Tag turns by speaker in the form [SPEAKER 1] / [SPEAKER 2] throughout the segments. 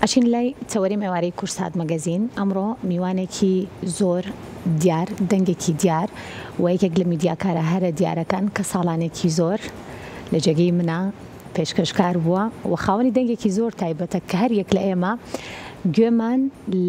[SPEAKER 1] ئەچین لای تەوەریم ئێوارەی کورسات مەگەزین ئەمڕۆ میوانێکی زۆر دیار دەنگێکی دیار و یەکێک لە میدیاکارە هەرە دیارەکان کە ساڵانێکی زۆر لە جێگەی منە پێشکەشکار بووە و خاوەنی دەنگێکی زۆر تایبەتە کە هەر یەک لە ئێمە گوێمان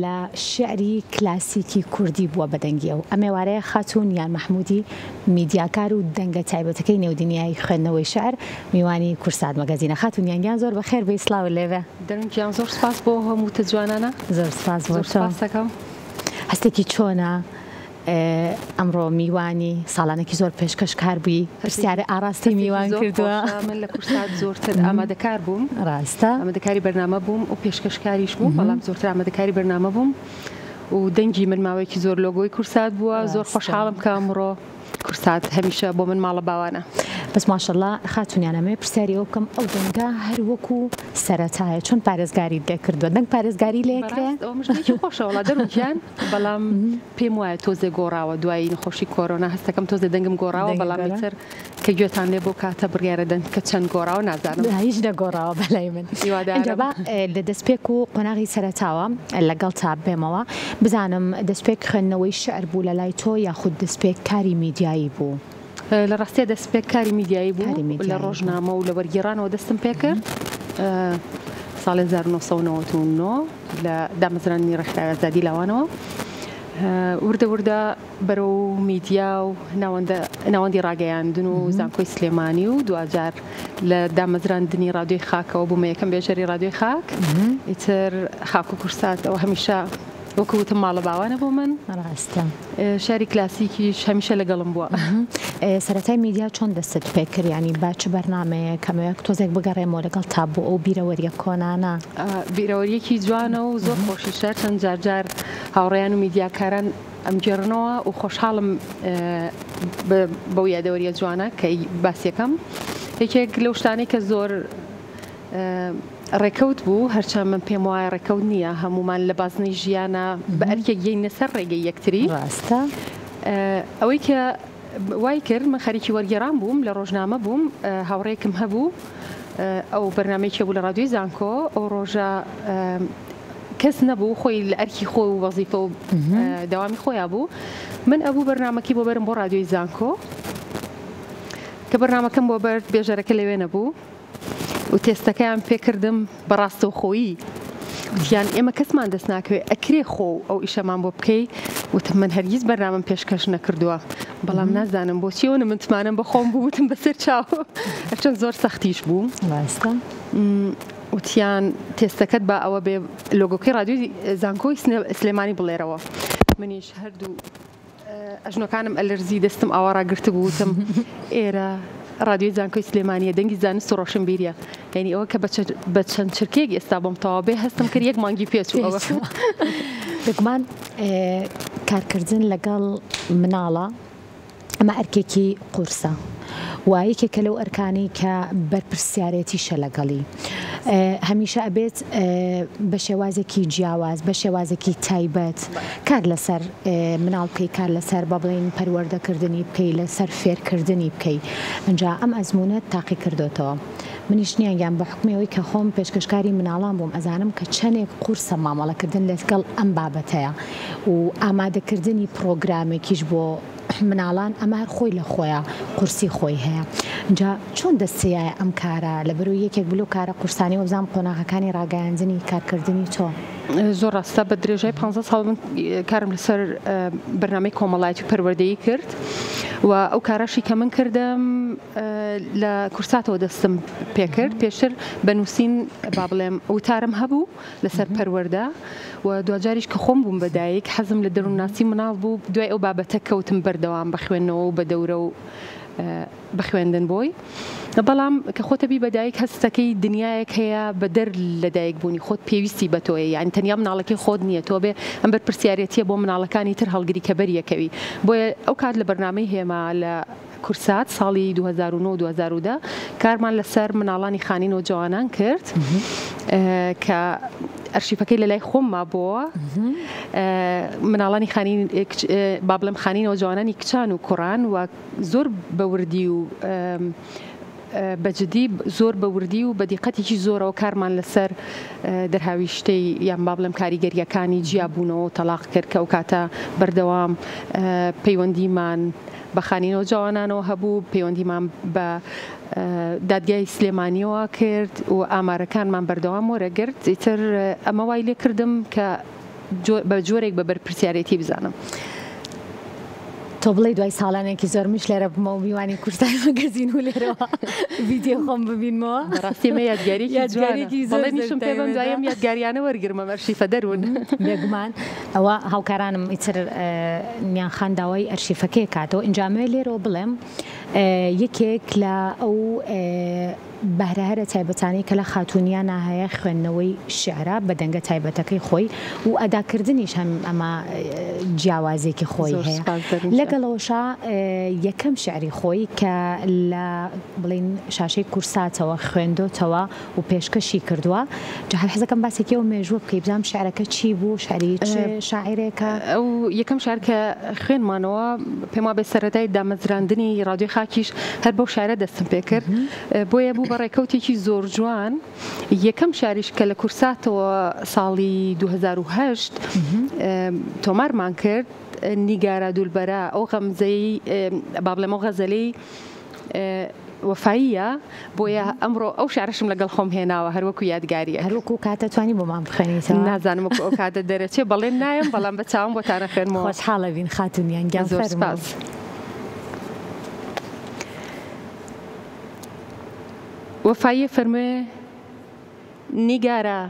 [SPEAKER 1] لە شیعری کلاسیکی کوردی بووە بە دەنگی ئەو. ئەم ئێوارەیە خاتوو نیان مەحموودی میدیاکار و دەنگە تایبەتەکەی نێو دنیای خوێندنەوەی شیعر میوانی کورسات مەگەزینە. خاتوو نیان گیان زۆر بەخێر بێی سڵاوت لێ بێ.
[SPEAKER 2] دەروون گیان زۆر سوپاس بۆ ئەو هەموو وتە جوانانە.
[SPEAKER 1] زۆر سوپاس بۆ
[SPEAKER 2] زۆر
[SPEAKER 1] تۆ.
[SPEAKER 2] سوپاست دەکەم.
[SPEAKER 1] هەستێکی چۆنە ئەمڕۆ میوانی ساڵانێکی زۆر پێشکەشکار بووی پرسیارە ئاراستەی میوان کردووە.
[SPEAKER 2] من لە کورسات زۆرتر ئامادەکار بووم.
[SPEAKER 1] ڕاستە.
[SPEAKER 2] ئامادەکاری بەرنامە بووم و پێشکەشکاریش بووم بەڵام زۆرتر ئامادەکاری بەرنامە بووم و دەنگی من ماوەیەکی زۆر لۆگۆی کورسات بووە زۆر خۆشحاڵم کە ئەمڕۆ کورسات هەمیشە بۆ من ماڵە باوانە.
[SPEAKER 1] بەس ماشەڵا خاتونیان ئەمەوێ پرسیاری ئەوە بکەم ئەو دەنگە هەر وەکو سەرەتایە چۆن پارێزگاریت لێ کردووە دەنگ پارێزگاری لێ کرێ؟
[SPEAKER 2] بەڕاست ئەوە مژدەیەکی خۆشە وەڵا دەروون گیان بەڵام پێم وایە تۆزێ گۆڕاوە دوای نەخۆشی کۆرۆنا هەستەکەم تۆزێ دەنگم گۆڕاوە بەڵام ئیتر کە گوێتان لێ بۆ کاتە بڕیارە دەنگ کە چەند گۆڕاوە نازانم.
[SPEAKER 1] هیچ نەگۆڕاوە بەلای من.
[SPEAKER 2] هیوادارم.
[SPEAKER 1] ئینجا با لە دەستپێک و قۆناغی سەرەتاوە لەگەڵتا بێمەوە بزانم دەستپێک خوێندنەوەی شیعر بوو لەلای تۆ یاخود دەستپێک کاری میدیایی بوو؟
[SPEAKER 2] لە ڕاستیا دەستپێک کاری میدیایی بوو لە ڕۆژنامە و لە وەرگێڕانەوە دەستم پێکرد ساڵی 1999 لە دامەزراندنی ڕێکخراوی ئازادی لاوانەوە وردە وردە بەرەو میدیا و ناوەندی ڕاگەیاندن و زانکۆی سلێمانی و دواجار لە دامەزراندنی ڕادیۆی خاکەوە بوومە یەکەم بێژەری ڕادیۆی خاک ئیتر خاک و کورسات ئەوە هەمیشە وەکو وتم ماڵە باوانە بۆ من.
[SPEAKER 1] ڕاستە.
[SPEAKER 2] شاری کلاسیکیش هەمیشە لەگەڵم بووە.
[SPEAKER 1] سەرەتای میدیا چۆن دەستت پێکرد یانی بە چ بەرنامەیەک ئەمەوێ تۆزێک بگەڕێمەوە لەگەڵ تا بۆ ئەو بیرەوەریە کۆنانە.
[SPEAKER 2] بیرەوەریەکی جوانە و زۆر خۆشیشە چەند جار جار هاوڕێیان و میدیاکاران ئەمگێڕنەوە و خۆشحاڵم بەو یادەوەریە جوانە کە باسیەکەم یەکێک لەو شتانەی کە زۆر ڕێکەوت بوو، هەرچەند من پێم وایە ڕێکەوت نییە، هەموومان لە بازنەی ژیانا بە ئەرکێک یەینە سەر ڕێگەی یەکتری.
[SPEAKER 1] ڕاستە.
[SPEAKER 2] ئەوەی کە وای کرد من خەریکی وەرگێڕان بووم، لە ڕۆژنامە بووم، هاوڕێیەکم هەبوو ئەو بەرنامەیەکی هەبوو لە ڕادیۆی زانکۆ، ئەو ڕۆژە کەس نەبوو، خۆی لە ئەرکی خۆی و وەزیفە و دەوامی خۆیا بوو، من ئەبوو بەرنامەکەی بۆ بەرم بۆ ڕادیۆی زانکۆ، کە بەرنامەکەم بۆ بەرد بێژەرەکە لەوێ نەبوو. و تێستەکەیان پێکردم بە ڕاستەوخۆیی وتیان ئێمە کەسمان دەست ناکەوێ ئەکرێ خۆ ئەو ئیشەمان بۆ بکەی وتم من هەرگیز بەرنامەم پێشکەش نەکردووە بەڵام نازانم بۆچی ئەوەنە متمانەم بە خۆم بوو وتم بەسەر چاو هەرچەند زۆر سەختیش بوو
[SPEAKER 1] ڕاستە
[SPEAKER 2] وتیان تێستەکەت با ئەوە بێ لۆگۆکەی ڕادیۆی زانکۆی سلێمانی بڵێرەوە منیش هەردوو ئەژنۆکانم ئەلەرزی دەستم ئاوا ڕاگرتبوو وتم ئێرە ڕادیۆی زانکۆی سلێمانیە دەنگی زانست و ڕۆشنبیریە یعنی ئەوە کە بە چەند چرکەیەک ئێستا بۆم تەواو بێ هەستم کرد یەک مانگی پێچوو ئەوە
[SPEAKER 1] بێگومان کارکردن لەگەڵ مناڵە ئەمە ئەرکێکی قورسە و یەکێکە لەو ئەرکانەی کە بەرپرسیارێتیشە لەگەڵی. هەمیشە ئەبێت بە شێوازێکی جیاواز، بە شێوازێکی تایبەت کار لەسەر مناڵ بکەی، کار لەسەر با بڵێین پەروەردەکردنی بکەی، لەسەر فێرکردنی بکەی. ئینجا ئەم ئەزموونەت تاقی کردۆتەوە. منیش نیان گیان بە حوکمی ئەوەی کە خۆم پێشکەشکاری مناڵان بووم ئەزانم کە چەنێک قورسە مامەڵەکردن لەگەڵ ئەم بابەتەیا و ئامادەکردنی پڕۆگرامێکیش بۆ مناڵان ئەمە هەر خۆی لە خۆیا قورسی خۆی هەیە جا چۆن دەستیایە ئەم کارە لەبەرئەوەی یەکێک بوو لەو کارە قورسانەی وەبزانم قۆناغەکانی ڕاگەیاندنی کارکردنی تۆ.
[SPEAKER 2] زۆر ڕاستە بە درێژای پانزە ساڵ من کارم لەسەر بەرنامەی کۆمەڵایەتی و پەروەردەیی کرد و ئەو کارەشی کە من کردم لە کورساتەوە دەستم پێکرد پێشتر بە نووسین با بڵێم وتارم هەبوو لەسەر پەروەردە و دواجاریش کە خۆم بووم بە دایک حەزم لە دەروونناسی مناڵ بوو دوای ئەو بابەتە کەوتم بەردەوام بە خوێندنەوە و بە دەورە و بە خوێندن بۆی بەڵام کە خۆتە بی بە دایک هەستەکەی دنیایەک هەیە بە دەر لە دایک بوونی خۆت پێویستی بە تۆیە یانی تەنیا مناڵەکەی خۆت نییە تۆ بێ ئەم بەرپرسیارەتیە بۆ مناڵەکانی تر هەڵگری کە بەریەکەوی بۆیە ئەو کات لە بەرنامەی هێما لە کورسات ساڵی 2009 و 2010 کارمان لەسەر مناڵانی خانی نەوجەوانان کرد کە ئەرشیفەکەی لە لای خۆم مابۆوە مناڵانی خانی با بڵێم خانی نەوجەوانانی کچان و کوڕان و زۆر بە وردی و. بە جدی زۆر بە وردی و بە دیقەتێکی زۆرەوە کارمان لەسەر دەرهاویشتەی یان با بڵێم کاریگەرییەکانی جیابوونەوە و تەڵاق کرد کە ئەو کاتە بەردەوام پەیوەندیمان بە خانی نەوجەوانانەوە هەبوو، پەیوەندیمان بە دادگای سلێمانیەوە کرد و ئامارەکانمان بەردەوام وەرەگرت، ئیتر ئەمە وای لێکردم کە بە جۆرێک بە بەرپرسیارێتی بزانم.
[SPEAKER 1] تۆ بڵێی دوای ساڵانێکی زۆر منیش لێرە بمەوە میوانی کوردستان مەگەزین و لێرەوە ڤیدیۆ خۆم ببینمەوە.
[SPEAKER 2] بەڕاستی ئەمە یادگاریەکی جوانە.
[SPEAKER 1] یادگاریەکی زۆر زۆر
[SPEAKER 2] بەڵێنیشم پێ بەم دوای ئەم یادگاریانە وەرگرمە ئەرشیفە دەروون.
[SPEAKER 1] بێگومان ئەوە هاوکارانم ئیتر نیان خان داوای ئەرشیفەکەی کاتەوە ئینجا ئەمەوێ لێرەوە بڵێم یەکێک لە ئەو بەهرە هەرە تایبەتانەی کە لە خاتوونیانا هەیە خوێندنەوەی شیعرە بە دەنگە تایبەتەکەی خۆی و ئەداکردنیش هەم ئەمە جیاوازیەکی خۆی
[SPEAKER 2] زۆر
[SPEAKER 1] هەیە
[SPEAKER 2] سوپاس دەروون جان.
[SPEAKER 1] لەگەڵەوەشا یەکەم شیعری خۆی کە لە بڵێین شاشەی کورساتەوە خوێندۆتەوە و پێشکەشی کردووە جا هەر حەزەکەم باسێکی ئەو مێژووە بکەی بزانم شیعرەکە چی بوو شیعری چ شاعیرێکە؟
[SPEAKER 2] ئەو یەکەم شیعر کە خوێندمانەوە پێم وابێ سەرەتای دامەزراندنی ڕادیۆی خاکیش هەر بەو شیعرە دەستم پێ کرد بۆیە بوو بە ڕێکەوتێکی زۆر جوان یەکەم شیعریش کە لە کورساتەوە ساڵی 2008 تۆمارمان کرد نیگارا دولبەرا ئەو غەمزەی با بڵێم ئەو غەزەلەی وەفاییە بۆیە ئەمڕۆ ئەو شعرەشم لەگەڵ خۆم هێناوە هەر وەکو یادگاریەک.
[SPEAKER 1] هەر وەکو کاتە توانی بۆمان بخوێنیتەوە؟
[SPEAKER 2] نازانم وەکو ئەو کاتە دەرەچێ بەڵێن نایەم بەڵام بە چاوم بۆتان ئەخوێنمەوە.
[SPEAKER 1] خۆشحاڵ ئەبین خاتوونیان گیان
[SPEAKER 2] زۆر
[SPEAKER 1] فەرموو.
[SPEAKER 2] سپاس. وەفاییە فەرموێ. نیگارا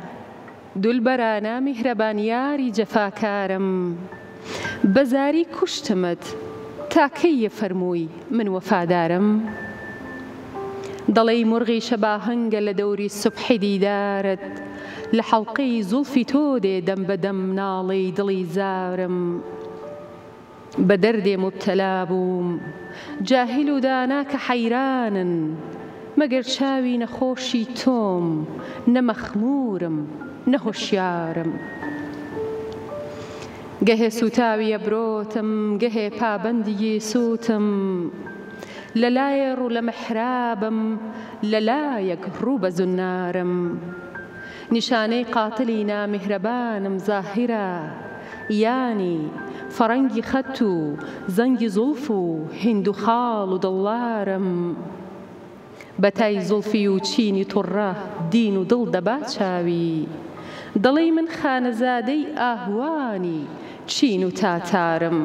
[SPEAKER 2] دولبەرا نامیهرەبان یاری جەفاکارم بە زاری کوشتمت تا کەی یە فەرمووی من وەفادارم دەڵێی مورغی شەباهەنگە لە دەوری سوبحی دیدارت لە حەڵقەی زوڵفی تۆ دێ دەم بە دەم ناڵەی دڵی زارم. بە دەردێ موبتەلا بووم جاهیل و دانا کە حەیرانن مەگەر چاوی نەخۆشی تۆم نە مەخموورم نە هۆشیارم گەهێ سووتاوی ئەبرۆتم گەهێ پابەندی گیسووتم لە لایێ ڕوو لە میحرابم لە لایەک ڕوو بە زونارم. نیشانەی قاتلی نامیهرەبانم زاهیرە یانی فەڕەنگی خەت و زەنگی زوڵف و هیند و خاڵ و دڵارم بە تای زوڵفی و چینی طوڕە دین و دڵ دەبا چاوی دەڵێی من خانەزادەی ئاهوانی چین و تاتارم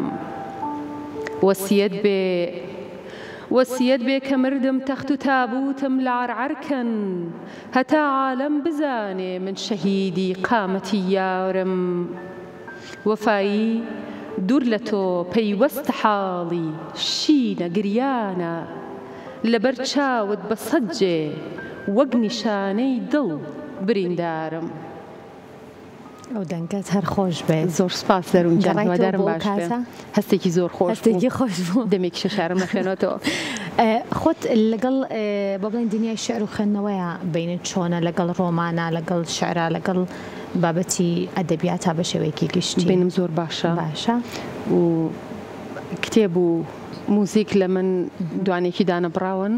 [SPEAKER 2] وەسیەت بێ وەسیەت بێ کە مردم تەخت و تابووتم لە عەرعەر کەن هەتا عالەم بزانێ من شەهیدی قامەتی یارم وەفایی دوور لە تۆ پەیوەست حاڵی شینە گریانە لەبەر چاوت بە سەد جێ وەک نیشانەی دڵ بریندارم.
[SPEAKER 1] ئەو دەنگەت هەر خۆش بێت.
[SPEAKER 2] زۆر سوپاس دەروون گیان
[SPEAKER 1] گەڕایتەوە
[SPEAKER 2] هیوادارم
[SPEAKER 1] بۆ ئەو
[SPEAKER 2] باش بێ.
[SPEAKER 1] کاتە؟
[SPEAKER 2] هەستێکی زۆر خۆش بوو.
[SPEAKER 1] هەستێکی خۆش بوو.
[SPEAKER 2] دەمێکیشە شارم نەخوێنۆتەوە.
[SPEAKER 1] خۆت لەگەڵ با بڵێین دنیای شیعر و خوێندنەوەیا بەینت چۆنە لەگەڵ ڕۆمانا لەگەڵ شیعرا لەگەڵ بابەتی ئەدەبیاتا بە شێوەیەکی گشتی؟
[SPEAKER 2] بەینم زۆر باشە.
[SPEAKER 1] باشە.
[SPEAKER 2] و کتێب و موزیک لە من دوانێکی دانەبڕاون.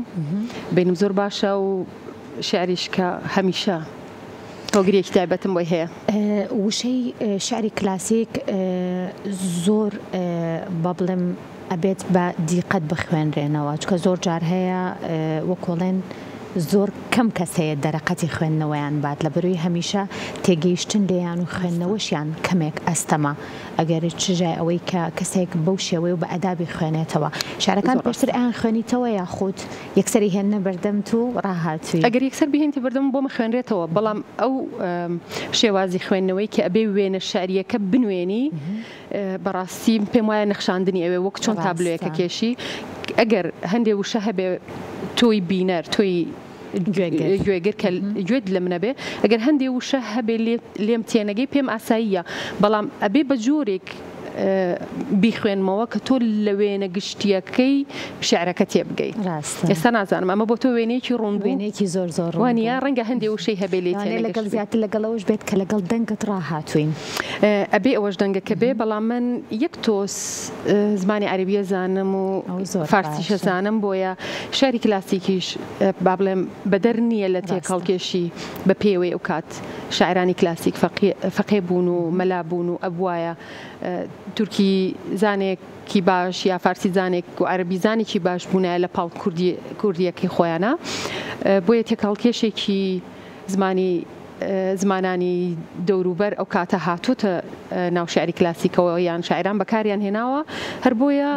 [SPEAKER 2] بەینم زۆر باشە و شیعریش کە هەمیشە هۆگریەکی تایبەتم بۆی هەیە.
[SPEAKER 1] وشەی شیعری کلاسیک زۆر با بڵێم ئەبێت بە دیقەت بخوێنرێنەوە چونکە زۆر جار هەیە وەکۆڵێن زۆر کەم کەس هەیە دەرەقەتی خوێندنەوەیان بات لەبەرەوەی هەمیشە تێگەیشتن لێیان و خوێندنەوەشیان کەمێک ئەستەمە ئەگەر چ ژای ئەوەی کە کەسێک بەو شێوەیە و بە ئەدابی خوێنێتەوە شعرەکان پێشتر ئەیان خوێنیتەوە یاخود یەکسەری هێننە بەردەمت و ڕاهاتووی؟
[SPEAKER 2] ئەگەر یەکسەر بیهێنیتە بەردەمم بۆم ئەخوێنرێتەوە بەڵام ئەو شێوازی خوێندنەوەی کە ئەبێ وێنە شعرییەکە بنوێنی بەڕاستی پێم وایە نەخشاندنی ئەوێ وەک چۆن تابلۆیەکە کێشی ئەگەر هەندێ وشە هەبێ تۆی بینەر تۆی گوێگر کە گوێت لە منە بێ ئەگەر هەندێ وشە هەبێ لێم تێنەگەی پێم ئاساییە بەڵام ئەبێ بە جۆرێک. بیخوێنمەوە کە تۆ لە وێنە گشتییەکەی شیعرەکە تێبگەی.
[SPEAKER 1] ڕاستە.
[SPEAKER 2] ئێستا نازانم ئەمە بۆ تۆ وێنەیەکی ڕوون بوو؟
[SPEAKER 1] وێنەیەکی زۆر زۆر ڕوون
[SPEAKER 2] بوو. وانییە؟ ڕەنگە هەندێ وشەی هەبێ لێی
[SPEAKER 1] لەوانەیە لەگەڵ
[SPEAKER 2] تێنەگەشتبی.
[SPEAKER 1] زیاتر لەگەڵ ئەوەش بێت کە لەگەڵ دەنگت ڕاهاتووین.
[SPEAKER 2] ئەبێ ئەوەش دەنگەکە بێ، بەڵام من یەک تۆز زمانی عەرەبی ئەزانم و
[SPEAKER 1] ئەوە زۆر
[SPEAKER 2] فارسیش
[SPEAKER 1] باشە.
[SPEAKER 2] ئەزانم، بۆیە شیعری کلاسیکیش با بڵێم بەدەر نییە لە
[SPEAKER 1] ڕاستە.
[SPEAKER 2] تێکهەڵکێشی بە پێوەی ئەو کات شاعیرانی کلاسیک فەقێ بوون و مەلا بوون و ئەبوایە تورکی زانێکی باش یا فارسی زانێک و عەرەبی زانێکی باش بوونایە لە پاڵ کوردی کوردیەکەی خۆیانە بۆیە تێکهەڵکێشێکی زمانی زمانانی دەوروبەر ئەو کاتە هاتووتە ناو شیعری کلاسیکەوە یان شاعیران بەکاریان هێناوە هەر بۆیە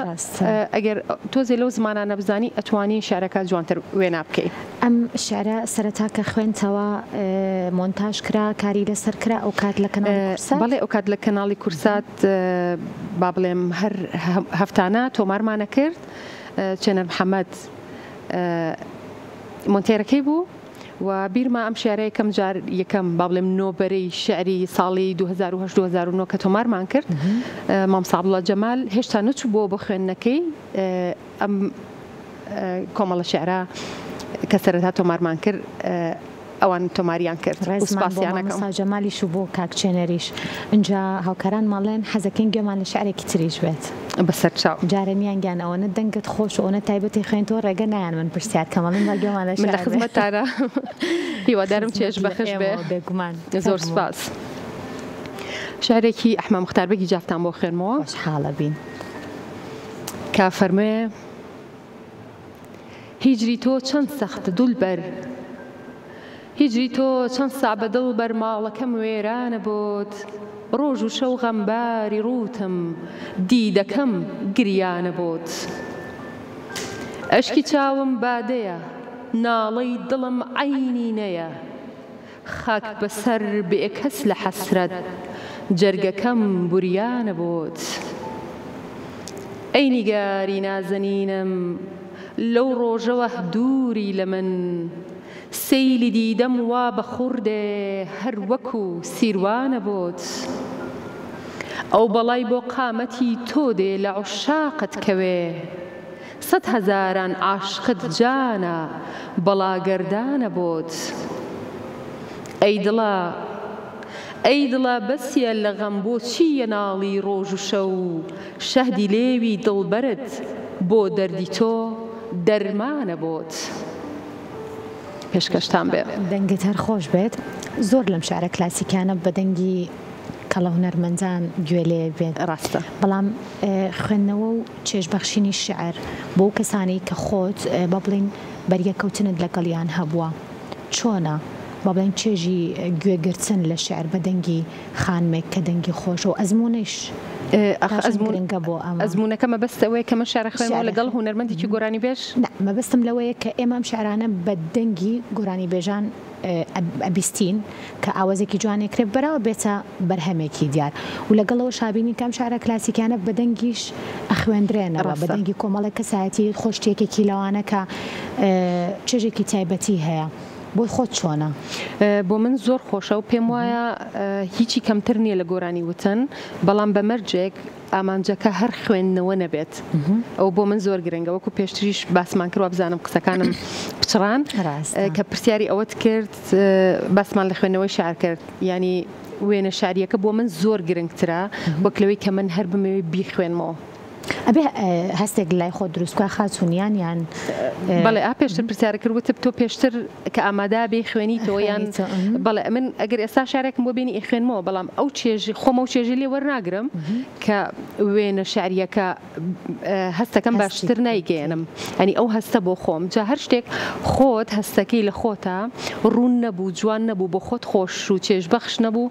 [SPEAKER 2] ئەگەر تۆزێ لەو زمانانە بزانی ئەتوانی شیعرەکە جوانتر وێنا بکەی.
[SPEAKER 1] ئەم شیعرە سەرەتا کە خوێندتەوە مۆنتاژ کرا کاری لەسەر کرا ئەو کات لە کەناڵی کورسات؟
[SPEAKER 2] بەڵێ ئەو کات لە کەناڵی کورسات با بڵێم هەر هەفتانە تۆمارمانە کرد چێنەر محەمەد مۆنتێرەکەی بوو و بیرمە ئەم شیعرە یەکەم جار یەکەم با بڵێم نۆبەرەی شیعری ساڵی 2008 2009 کە تۆمارمان کرد مامۆستا عەبدوڵا جەمال هێشتا نەچووبووە بۆ خوێندنەکەی ئەم کۆمەڵە شیعرە کە سەرەتا تۆمارمان کرد ئەوان تۆماریان کرد و
[SPEAKER 1] ڕێزمان بۆ
[SPEAKER 2] سوپاسیانەکەم.
[SPEAKER 1] مامۆستا جەمالیش و بۆ کاک چێنەریش. ئینجا هاوکارانم ئەڵێن حەزەکەین گوێمان لە شیعرێکی تریش بێت.
[SPEAKER 2] بەسەر چاو.
[SPEAKER 1] جارێ نیان گیان ئەوەنە دەنگت خۆش و ئەوەنە تایبەتی خوێنتەوە ڕێگە نایەن من پرسیار کەم ئەڵێن با گوێمان لە
[SPEAKER 2] من لە
[SPEAKER 1] شیعر بێ.
[SPEAKER 2] خزمەتتانە هیوادارم
[SPEAKER 1] خزمەت
[SPEAKER 2] چێژ
[SPEAKER 1] لە
[SPEAKER 2] بەخش بێ.
[SPEAKER 1] ئێمەوە بێگومان.
[SPEAKER 2] زۆر
[SPEAKER 1] فەرموو.
[SPEAKER 2] سوپاس. شیعرێکی ئەحمە موختار بەگی جافتان بۆ خوێنمەوە.
[SPEAKER 1] خۆشحاڵەبین.
[SPEAKER 2] کە فەرموێ. هیجری تۆ چەند سەختە دولبەر هیجری تۆ چەند سەعبە دڵبەر ماڵەکەم وێرانە بۆت ڕۆژ و شەو غەمباری ڕووتم دیدەکەم گریانە بۆت ئەشکی چاوم بادەیە ناڵەی دڵم عەینی نەیە خاک بەسەر بێکەس لە حەسرەت جەرگەکەم بوریانە بۆت ئەی نیگاری نازەنینم لەو ڕۆژەوه دووری لە من سەیلی دیدەم وا بە خوڕ دێ هەر وەکوو سیروانە بۆت ئەو بەڵای بۆ قامەتی تۆ دێ لە عوشاقت کەوێ سەد هەزاران عاشقت جانە بەڵا گەردانە بۆت ئەی دڵە ئەی دڵە بەسیە لە غەم بۆچی یەناڵی ڕۆژ و شەو شەهدی لێوی دڵبەرت بۆ دەردی تۆ دەرمانە بۆت پێشکەشتان بێ.
[SPEAKER 1] دەنگت هەر خۆش بێت زۆر لەم شعرە کلاسیکانە بە دەنگی کەڵە هونەرمەندان گوێ لێ بێت
[SPEAKER 2] ڕاستە.
[SPEAKER 1] بەڵام خوێندنەوە و چێژبەخشینی شیعر بۆ ئەو کەسانەی کە خۆت با بڵێین بەریەکەوتنت لەگەڵیان هەبووە چۆنە؟ با بڵێین چێژی گوێگرتن لە شیعر بە دەنگی خانمێک کە دەنگی خۆشە و ئەزموونیش
[SPEAKER 2] ئاخ
[SPEAKER 1] تا چەند
[SPEAKER 2] ئەزموون
[SPEAKER 1] گرنگە بۆ ئەمە؟
[SPEAKER 2] ئەزموونەکە مەبەست ئەوەیە کە من شیعر ئەخوێنمەوە
[SPEAKER 1] شیعر
[SPEAKER 2] لەگەڵ هونەرمەندێکی گۆرانیبێژ؟
[SPEAKER 1] نا مەبەستم لەوەیە کە ئێمە ئەم شیعرانە بە دەنگی گۆرانیبێژان ئەبیستین کە ئاوازێکی جوان ئەکرێ بەراوە بێتە بەرهەمێکی دیار و لەگەڵ ئەوەشا بینین کە ئەم شعرە کلاسیکیانە بە دەنگیش ئەخوێندرێنەوە بە
[SPEAKER 2] ڕاستە.
[SPEAKER 1] دەنگی کۆمەڵێک کەسایەتی خۆش یەکێکی لەوانە کە چێژێکی تایبەتی هەیە بۆی خۆت چۆنە؟
[SPEAKER 2] بۆ من زۆر خۆشە و پێم وایە هیچی کەمتر نییە لە گۆرانی وتن بەڵام بە مەرجێک ئامانجەکە هەر خوێندنەوە نەبێت ئەو بۆ من زۆر گرنگە وەکو پێشتریش باسمان کرد وابزانم قسەکانم پچڕان کە پرسیاری ئەوەت کرد باسمان لە خوێندنەوەی شعر کرد یانی وێنە شعریەکە بۆ من زۆر گرنگترە وەک لەوەی کە من هەر بمەوێ بیخوێنمەوە.
[SPEAKER 1] ئەبێ هەستێک لای خۆت دروست بکا خاتوون یان یان
[SPEAKER 2] بەڵێ ئا پێشتر پرسیارە کرد وتت تۆ پێشتر کە ئامادە بێ خوێنیتەوە یان بەڵێ من ئەگەر ئێستا شعرێکم بۆ بێنی ئەیخوێنمەوە بەڵام ئەو چێژی خۆم ئەو چێژی لێ وەرناگرم کە وێنە شعریەکە هەستەکەم باشتر نایگەیەنم ئەنی ئەو هەستە بۆ خۆم جا هەر شتێک خۆت هەستەکەی لە خۆتە ڕوون نەبوو جوان نەبوو بۆ خۆت خۆش و چێژبەخش نەبوو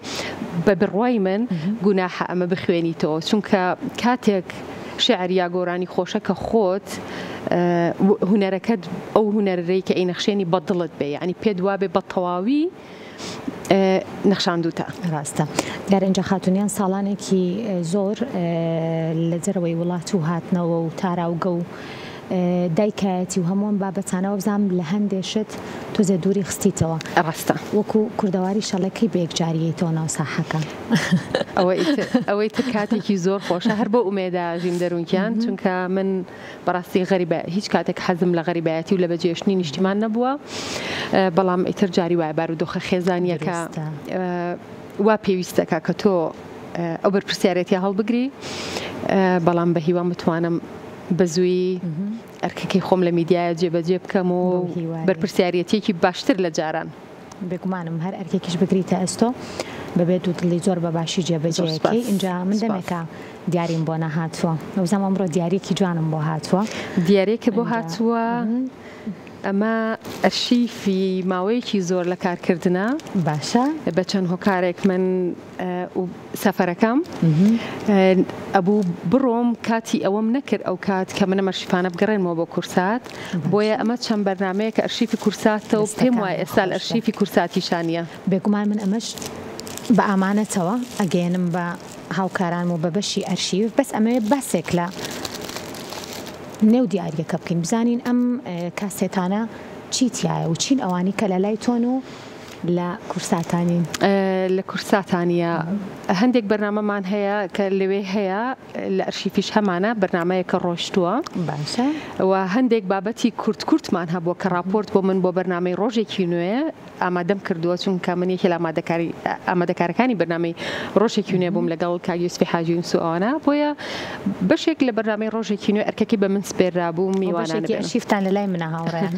[SPEAKER 2] بە بڕوای من گوناحە ئەمە بخوێنیتەوە چونکە کاتێک شعر یا گۆرانی خۆشە کە خۆت هونەرەکەت ئەو هونەرەی کە ئەینەخشێنی بە دڵت بێ یانی پێت وابێ بە تەواوی نەخشاندووتە.
[SPEAKER 1] ڕاستە دیارە ئینجا خاتوونیان ساڵانێکی زۆر لە دەرەوەی وڵات و هاتنەوە و تاراوگە و. دایکایەتی و هەموو ئەم بابەتانە وابزانم لە هەندێ شت تۆزێ دووری خستیتەوە.
[SPEAKER 2] ڕاستە.
[SPEAKER 1] وەکو کوردەواری شەڵێ کەی بە یەکجاری یەیتەوە ناو ساحەکە؟
[SPEAKER 2] ئەوە ئیتر ئەوەی تر کاتێکی زۆر خۆشە هەر بەو ئومێدە ژیم دەروونکیان چونکە من بەڕاستی غەریبە هیچ کاتێک حەزم لە غەریبایەتی و لە بەجێهێشتنی نیشتیمان نەبووە بەڵام ئیتر جاری وایە بارودۆخە خێزانیەکە وا پێویستەکە کە تۆ ئەو بەرپرسیارێتیە هەڵبگری بەڵام بە هیوام بتوانم بە زوویی ئەرکەکەی خۆم لە میدیایە جێبەجێ بکەم و بەرپرسیارێتیەکی باشتر لە جاران.
[SPEAKER 1] بێگومانم هەر ئەرکێکیش بگریتە ئەستۆ بەبێ دوودڵی زۆر بە باشی جێبەجێیەکەی ئینجا من دەمێکە دیاریم بۆ نەهاتووە وەبزانم ئەمڕۆ دیاریەکی جوانم بۆ هاتووە.
[SPEAKER 2] دیاریەکە بۆ هاتووە ئەمە ئەرشیفی ماوەیەکی زۆر لە کارکردنە.
[SPEAKER 1] باشە.
[SPEAKER 2] بە چەند هۆکارێک من و سەفەرەکەم ئەبوو بڕۆم کاتی ئەوەم نەکرد ئەو کات کە منە مەرشیفانە بگەڕێنمەوە بۆ کورسات بۆیە ئەمە چەند بەرنمەیە کە ئەرشیفی کورساتە و پێم وایە ئێستا لە ئەرشیفی کورساتیشانە.
[SPEAKER 1] بێگومان من ئەمەش بە ئامانەتەوە ئەگەیەنم بە هاوکارانم و بە بەشی ئەرشیف بەس ئەمەوێ باسێک لە نێو دیاریەکە بکەین بزانین ئەم کاسێتانە چی تیایە و چین ئەوانی کە لە لای تۆن و لە کورساتانین؟
[SPEAKER 2] لە کورساتانیە هەندێک بەرنامەمان هەیە کە لەوێ هەیە لە ئەرشیفیش هەمانە بەرنامەیە کە ڕۆشتووە
[SPEAKER 1] باشە
[SPEAKER 2] و هەندێک بابەتی کورت کورتمان هەبووە کە ڕاپۆرت بۆ من بۆ بەرنامەی ڕۆژێکی نوێ ئامادەم کردووە چونکە من یەکێ لە ئامادەکاری ئامادەکارەکانی بەرنامەی ڕۆژێکی نوێ بووم لەگەڵ کاک یوسفی حاجی یونس و ئەوانە بۆیە بەشێک لە بەرنامەی ڕۆژێکی نوێ ئەرکەکەی بە من سپێررابوو میوانانە
[SPEAKER 1] بێنم. ئەرشیفتان لە لای منە هاوڕێیان.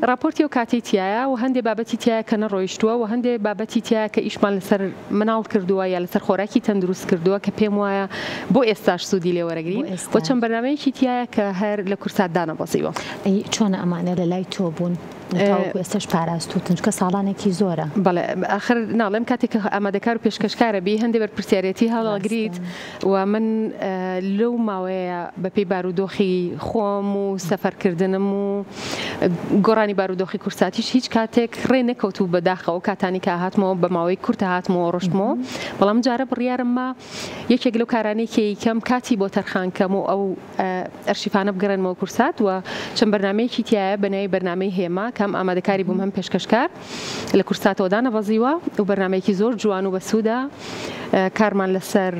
[SPEAKER 2] ڕاپۆرتی ئەو کاتەی تیایە و هەندێ بابەتی تیایە کە نەڕۆیشتووە و هەندێ بابەتی تیایە کە ئیشمان لەسەر مناڵ کردووە یا لەسەر خۆراکی تەندروست کردووە کە پێم وایە بۆ ئێستاش سوودی لێ وەرەگرین و چەند بەرنامەیەکی تیایە کە هەر لە کورسات دانەبەزیوە.
[SPEAKER 1] ئەی چۆنە ئەمانە لە لای تۆ بوون؟ تاوەکو ئێستاش پاراستووتن چونکە ساڵانێکی زۆرە.
[SPEAKER 2] بەڵێ ئاخر ناڵێم کاتێک کە ئامادەکار و پێشکەشکارە بی هەندێ بەرپرسیارێتی هەڵەگریت و من لەو ماوەیە بەپێی بارودۆخی خۆم و سەفەرکردنم و گۆڕانی بارودۆخی کورساتیش هیچ کاتێک ڕێ نەکەوتوو بەداخەوە کاتانی کە هاتمەوە بە ماوەی کورتە هاتمەوە ڕۆشتمەوە بەڵام جارە بڕیارم ما یەکێک لەو کارانەی کە یکەم کاتی بۆ تەرخان کەم و ئەو ئەرشیفانە بگەڕێنمەوە کورسات و چەند بەرنامەیەکی تیایە بە ناوی بەرنامەی هێما کە هەم ئامادەکاری بووم هەم پێشکەشکار لە کورساتەوە دانەبەزیوە و بەرنامەیەکی زۆر جوان و بەسوودە کارمان لەسەر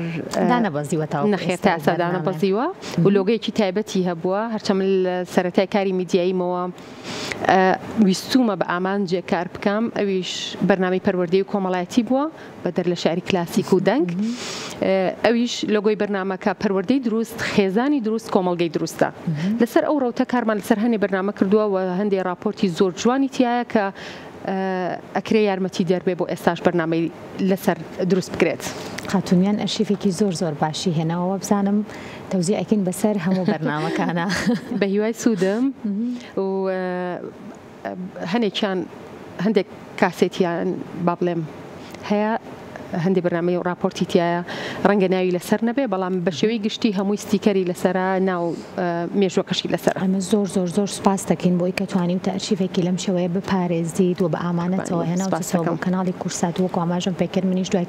[SPEAKER 1] دانەبەزیوە تاوەکو
[SPEAKER 2] نەخێر تا ئێستا دانەبەزیوە و لۆگەیەکی تایبەتی هەبووە هەرچەند من لە سەرەتای کاری میدیاییمەوە ویستوومە بە ئامانجێک کار بکەم ئەویش بەرنامەی پەروەردەی و کۆمەڵایەتی بووە بەدەر لە شیعری کلاسیک و دەنگ ئەویش لۆگۆی بەرنامەکە پەروەردەی دروست خێزانی دروست کۆمەڵگەی دروستە لەسەر ئەو ڕەوتە کارمان لەسەر هەنێ بەرنامە کردووە و هەندێ ڕاپۆرتی زۆر جوانی تیایە کە ئەکرێ یارمەتی دەربێ بۆ ئێستاش بەرنامەی لەسەر دروست بکرێت.
[SPEAKER 1] خاتوونیان ئەرشیفێکی زۆر زۆر باشی هێناوە وابزانم تەوزیعەکەین بەسەر هەموو بەرنامەکانا.
[SPEAKER 2] بە هیوای سوودم و هەنێکیان هەندێک کاسێتیان با بڵێم هەیە هەندێک بەرنامەی و راپۆرتی تایە ڕەنگە ناوی لەسەر نەبێ بەڵام بە شێوەی گشتی هەمووی ستیکەری لەسەرە ناو مێژوەکەشی لەسەر.
[SPEAKER 1] ئەمە زۆر زۆر زۆر سوپاس دەکەین بۆی کە توانیوتە ئەرشیفێکی لەم شێوەیە بپارێزیت و بە ئامانەتەوە هێناوتەوە بۆ کەناڵی کورسات وەکو ئاماژەم پێکرد منیش دوای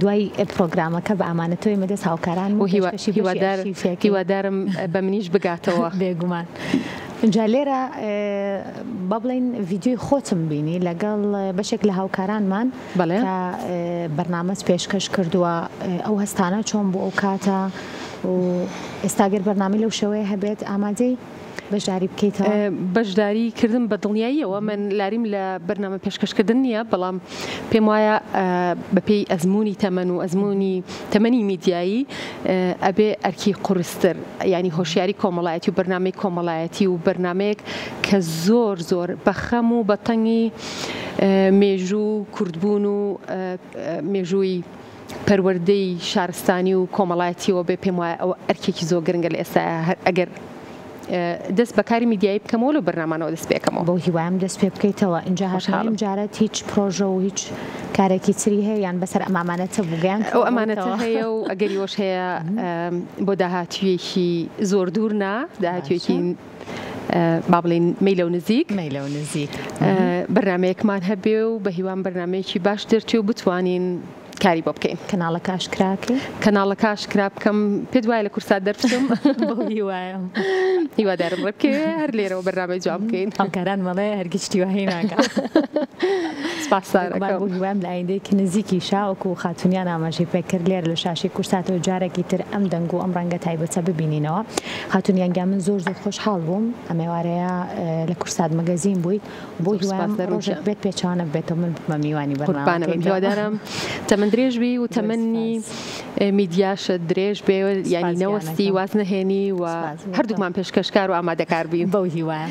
[SPEAKER 1] دوای پرۆگرامەکە بە ئامانەتەوە ئێمە دەست هاوکارانم و پێشکەشی بەشی ئەرشیفەکەی.
[SPEAKER 2] هیوادارم بە منیش بگاتەوە.
[SPEAKER 1] بێگومان. جا لێرە با بڵێین ڤیدیۆی خۆتم بینی لەگەڵ بەشێک لە هاوکارانمان کە بەرنامەت پێشکەش کردووە ئەو هەستانە چۆن بوو ئەو کاتە و ئێستا گەر بەرنامەی لەو شێوەیە هەبێت ئامادەی بەشداری بکەیتەوە؟
[SPEAKER 2] بەشداری کردن بە دڵنیاییەوە من لاریم لە بەرنامە پێشکەشکردن نییە بەڵام پێم وایە بەپێی ئەزموونی تەمەن و ئەزموونی تەمەنی میدیایی ئەبێ ئەرکی قورستر یانی هۆشیاری کۆمەڵایەتی و بەرنامەی کۆمەڵایەتی و بەرنامەیەک کە زۆر زۆر بە خەم و بە تەنگی مێژوو کوردبوون و مێژووی پەروەردەی شارستانی و کۆمەڵایەتیەوە بێ پێم وایە ئەوە ئەرکێکی زۆر گرنگە لە ئێستا ئەگەر دەست بە کاری میدیایی بکەمەوە لەو بەرنامانەوە دەست پێکەمەوە.
[SPEAKER 1] بەو هیوایەم دەست پێ بکەیتەوە. ئینجا هاتنەوەی ئەم جارەت هیچ پرۆژە و هیچ کارێکی تری هەیە یان بەسەر ئەم ئامانەتە بوو گەیاندتەوە
[SPEAKER 2] ئەو ئەمانەتە هەیە و ئەگەری وەش هەیە بۆ داهاتوویەکی زۆر دوور نا داهاتوویەکی با بڵێین مەیلە و نزیک
[SPEAKER 1] مەیلە و نزیک
[SPEAKER 2] بەرنامەیەکمان هەبێ و بە هیوام بەرنامەیەکی باش دەرچێ و بتوانین. کاری بۆ بکەین.
[SPEAKER 1] کەناڵەکە ئاشکرا ئەکەی؟
[SPEAKER 2] کەناڵەکە ئاشکرا بکەم پێت وایە لە کورسات دەربچم؟
[SPEAKER 1] بەو هیوایەم.
[SPEAKER 2] هیوادارم ڕێبکەوێ هەر لێرەوە بەرنامەی جوان بکەین.
[SPEAKER 1] هاوکاران مەڵێ هەرگیز شتی وای ناکا.
[SPEAKER 2] سپاستان ئەکەم.
[SPEAKER 1] بەو هیوایم لە ئایندەیەکی نزیکیشا وەکو خاتوونیان ئاماژەی پێکرد لێرە لە شاشەی کورساتەوە جارێکی تر ئەم دەنگ و ئەم ڕەنگە تایبەتە ببینینەوە. خاتوونیان گیان من زۆر زۆر خۆشحاڵ بووم ئەم ئێوارەیە لە کورسات مەگەزین بوویت. بۆ هیوام ڕۆژێک بێت پێچەوانە بێتەوە من ببمە میوانی
[SPEAKER 2] بەرنامەکەی تۆ. هیوادارم تەمەن درێژ بی و تەمەنی میدیاشت درێژ بێ یانی نەوەستی واز نەهێنی و هەردووکمان پێشکەشکار و ئامادەکار بین
[SPEAKER 1] بەو هیوایە.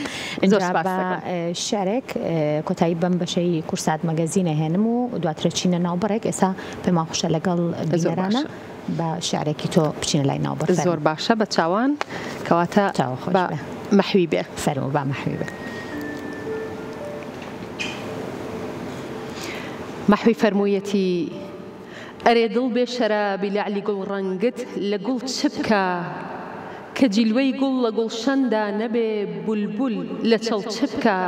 [SPEAKER 2] زۆر سپاس دەکەم.
[SPEAKER 1] شعرێک کۆتایی بەم بەشەی کورسات مەگەزینە هێنم و دواترە چینە ناو بەڕێک ئێستا پێمان خوشە لەگەڵ بینەرانە بە شعرێکی تۆ بچینە لای ناوبڕ.
[SPEAKER 2] زۆر باشە بە چاوان کەواتە با مەحوی بێ.
[SPEAKER 1] فەرموو با مەحوی بێ.
[SPEAKER 2] مەحوی فەرموویەتی، ئەرێ دڵ بێ شەرابی لەعلی گوڵ ڕەنگت لە گوڵ چ بکا؟ کە جیلوەی گوڵ لە گوڵشەندا نەبێ بولبول لە چڵ چ بکا؟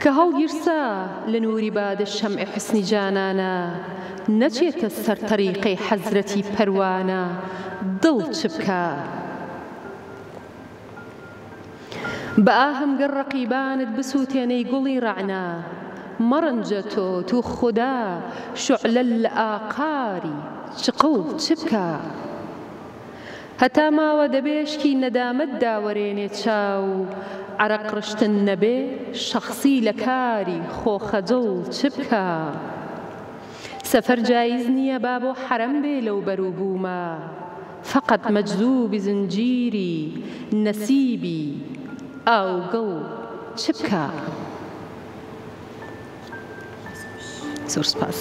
[SPEAKER 2] کە هەڵگیرسا لە نووری بادە شەمعی حوسنی جانانە نەچێتە سەر تەریقەی حەزرەتی پەروانە دڵ چ بکا؟ بە ئاهم گەر ڕەقیبانت بسووتێنەی گوڵی ڕەعنا مەڕەنجە تۆ تو خودا شوعلە لە ئاقاری چقڵ چ بکا؟ هەتا ماوە دەبێشکی نەدامەت داوەرێنێ چاو عەرەق ڕشتن نەبێ شەخسی لە کاری خۆ خەجڵ چ بکا سەفەر جایز نیە با بۆ حەرەم بێ لەو بەر و بوومە فەقەت مەجزوبی زنجیری نەسیبی ئاو گڵ چ بکا. زۆر سپاس.